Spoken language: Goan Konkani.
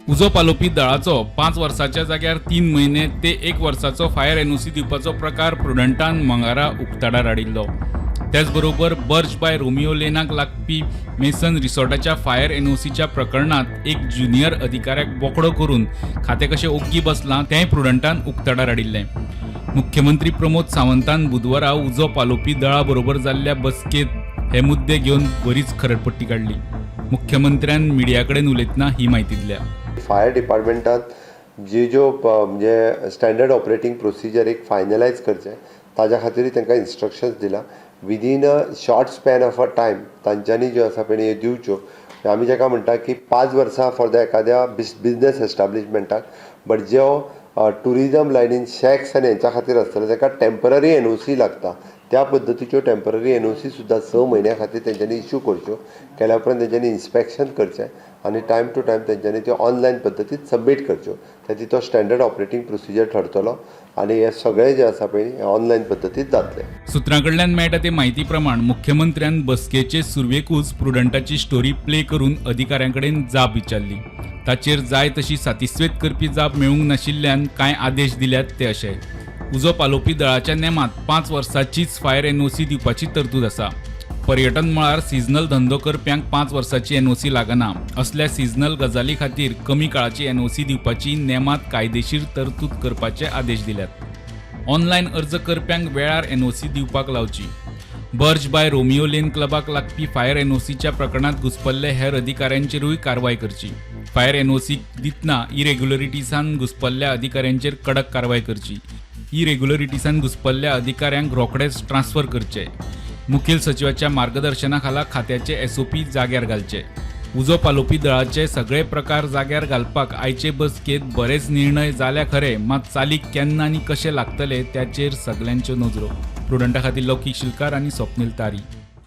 उजो पालोवपी दळाचो 5 वर्साच्या जाग्यार 3 म्हयने ते एक वर्साचो फायर एनओसी दिवपाचो प्रकार प्रुडंटान मंगळारा उक्ताडार हाडिल्लो. त्याच बरोबर बर्च बाय रोमिओ लेनाक लागपी मेसन रिसॉर्टाच्या फायर एनओसीच्या प्रकरणात एक ज्युनियर अधिकाऱ्याक बोकडो करून खातें कशें ओग्गी बसलां तेंय प्रुडंटान उक्ताडार हाडिल्लें. मुख्यमंत्री प्रमोद सावंतान बुधवारा उजो पालोवपी दळा बरोबर जाल्ल्या बसकेंत हे मुद्दे घेवन बरीच खरडपट्टी काडली. मुख्यमंत्र्यान मिडिया कडेन उलयतना ही म्हायती दिल्या. फायर डिपार्टमेंटात जी ज्यो म्हणजे स्टँडर्ड ऑपरेटींग प्रोसिजर एक फायनलायज करचें, ताज्या खातीरूय तांकां इन्स्ट्रक्शन्स दिला. Within a short span of a time तांच्यांनी ज्यो आसा पळय ह्यो दिवच्यो. आमी जाका म्हणटा की 5 वर्सां फॉर the एखाद्या बिजनेस एस्टाब्लिशमेंटाक, बट ज्यो ट्युरिजम लायनीन शॅक्स आनी हेंच्या खातीर आसतले ताका टेंपररी एनओसी लागता. त्या पद्दतीच्यो टेंपररी एनओसी सुद्दां 6 म्हयन्या खातीर तेंच्यांनी इश्यू करच्यो. केल्या उपरांत तेंच्यांनी इन्स्पेक्शन करचें आनी टायम टू टायम तेंच्यांनी त्यो ऑनलायन पद्दतीन सबमीट करच्यो. ताची तो स्टँडर्ड ऑपरेटींग प्रोसिजर ठरतलो आनी हे सगळें जें आसा पळय हें ऑनलायन पद्दतीन जातलें. सुत्रां कडल्यान मेळटा ते म्हायती प्रमाण मुख्यमंत्र्यान बसकेचे सुरवेकूच प्रुडंटाची स्टोरी प्ले करून अधिकाऱ्यां कडेन जाप विचारली. ताचेर जाय तशी सातिस्वेत करपी जाप मेळूंक नाशिल्ल्यान कांय आदेश दिल्यात ते अशे: उजो पालोवपी दळाच्या नेमांत 5 वर्सांचीच फायर एनओसी दिवपाची तरतूद आसा. पर्यटन मळार सिजनल धंदो करप्यांक 5 वर्सांची एनओसी लागना. असल्या सिजनल गजाली खातीर कमी काळाची एनओसी दिवपाची नेमांत कायदेशीर तरतूद करपाचे आदेश दिल्यात. ऑनलायन अर्ज करप्यांक वेळार एनओसी दिवपाक लावची. बर्च बाय रोमिओ लेन क्लबाक लागपी फायर एनओसीच्या प्रकरणात घुसपल्ले हेर अधिकाऱ्यांचेरूय कारवाय करची. फायर एनओसी दितना इरेग्युलरिटीसान घुसपल्ल्या अधिकाऱ्यांचेर कडक कारवाय करची. इरेग्युलरिटीसान घुसपल्ल्या अधिकाऱ्यांक रोखडेच ट्रान्सफर करचे. मुखेल सचिवाच्या मार्गदर्शना खाला खात्याचे एसओपी जाग्यार घालचे. उजो पालोवपी दळाचे सगळे प्रकार जाग्यार घालपाक आयचे बसकेंत बरेच निर्णय जाल्या खरे, मात चालीक केन्ना आनी कशे लागतले ताचेर सगल्यांच्यो नजरो. प्रुडंटा खातीर लौकीक शिलकार आनी स्वप्नील तारी.